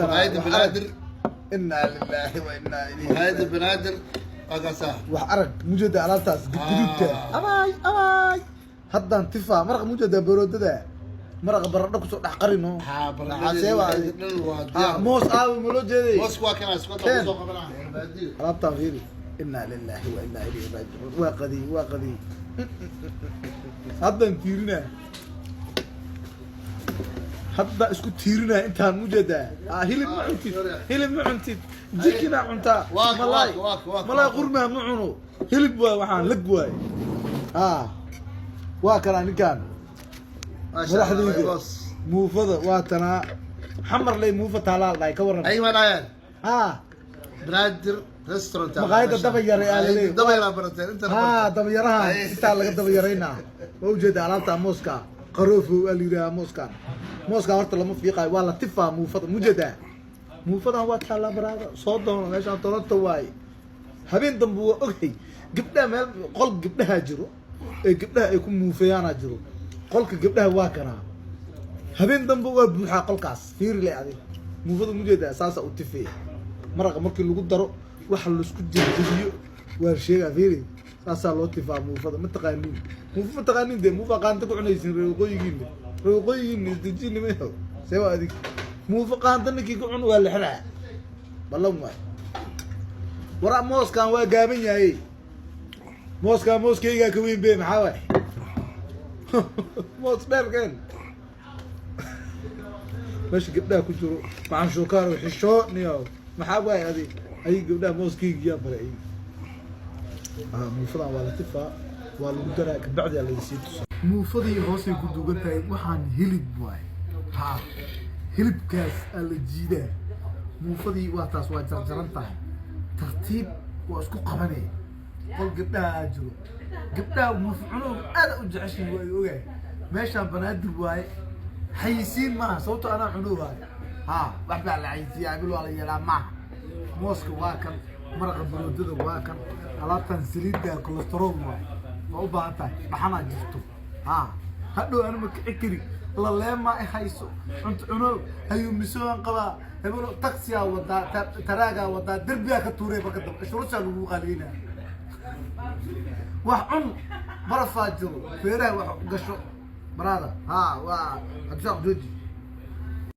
Tana Maqaayadda wax Banaadir. arag. Inaa lilaahi wa inaa ilayhi. Maqaayadda Banaadir waa kaasaa. Wax arag, mujeeda alaabtaas gadguduudka. Abaay, abaay, haddaan tifaa maraqa, mujeeda baroodada, maraqa baradho kusoo dhex qarino. Haa. Maxaa waa? Baradhadii dhan waa Ha. diyaar. Moos aawi ma loo jeeday? Moosku waa kana isku Keen. soo qabanaa baadiyo. Alaabtaan fiiri. Inaa lilaahi wa inaa ilayhi raajicuun. Waa qadiy, waa qadiy. Haddaan tiirinaa, hadda isku tiirinaa intaan, mujeedaa. Ah, hilib ma cuntid, hilib ma cuntid, jikinaa cuntaa. Malaay. Waa ka. Malaay qurmaa ma cuno, hilib waay, waxaan lag waay. Ah, waa kanaa ninkaan. Maasha Allah, madaxdayda. Boos. Muufada waa tanaa, Xamar ley muufa taalaa dhahay, ka waran? Ay ma dhahayaan. Ah. Banaadir Restaurant. Maqaayadda Daba Yare aa laleeyahay. Daba Yare barateen inta. Ha, dabayaraha intaa laga dabayaraynaa. Waa ujeeda alaabta mooska, qaroofo waa la yidhahaa mooskaan. Mooskaan horta lama fiiqaayo, waa la tifaa muufada. Mujeedaa muufadan waa taallaa baraada, soo doono. Meeshaan Toronto waaye. Habeen dambe waa oghay gabdhaha, meel qol gabdhaha jiro ee gabdhaha ay ku muufeeyaanaa jiro. Qolka gabdhaha waa kanaa. Habeen dambe waa buuxaa qolkaas. Fiiri le adig muufada, mujeedaa, saasa u tifeeya. Maraqa markii lagu daro, waxa laisku jejebiyo waa sheegaa. Fiiri, saasaa loo tifaa muufada. Ma taqaaniin muufa? Ma taqaaniin dee? Muufa qaanta ku cunaysin reer waqooyigiina, reer waqooyigiina isdejiini mayo. See waa adig? Muufa qaanta ninkii ku cun waa la xiraa, ballan waay. Waraa, mooskan waa gaaban yahay. Mooskaan mooskaygaa ka weyn be. Maxaa waay? Moos dheerkeen. Meesha gabdhaha ku jiro maxaan shukaar xishoo niyo. Maxaa waay adi? Ay gabdhaha mooskaygiyaa baray ay. Ah, muufadan waa la tifaa, waa lagu daraa, kabacdi aa laga sii tusa. Muufadii hoosay ku dugan tahay. Waxaan hilib waay. Ha, hilibkaas aa la jiidaa. Muufadii waa taas, waa jarjaran tahay. Tartiib waa isku qabanaya. Qol gabdhaha jiro, gabdhaha muufa cunowga aad u jeceshiin, waa ogahay. Meeshaan Banaadir waaye, xayisiin maaha, sababto anaa cunow waaye. Ha, wax baa la xayisiiyaa, abil waa la yeelaa maaha. Mooska waa kan, maraqa baroodada waa kan, alaabtan saliidda cholesterol waaye, waa u baahan tahay, dhaxanaa jirto. Ha, hadhow anu ma kici kari, laleemaa i hayso, cunto cunow hayuumisooan qabaa. Hebelo taxiyaa wadaa, taraagaa wadaa, derbigaa ka tuuray. Marka dambe shuruusaa lagu qaaliynaya. Wax cun, barafaa jiro, feeraha wax gasho baraada. Ha, waa Cabdisaaq, jooji.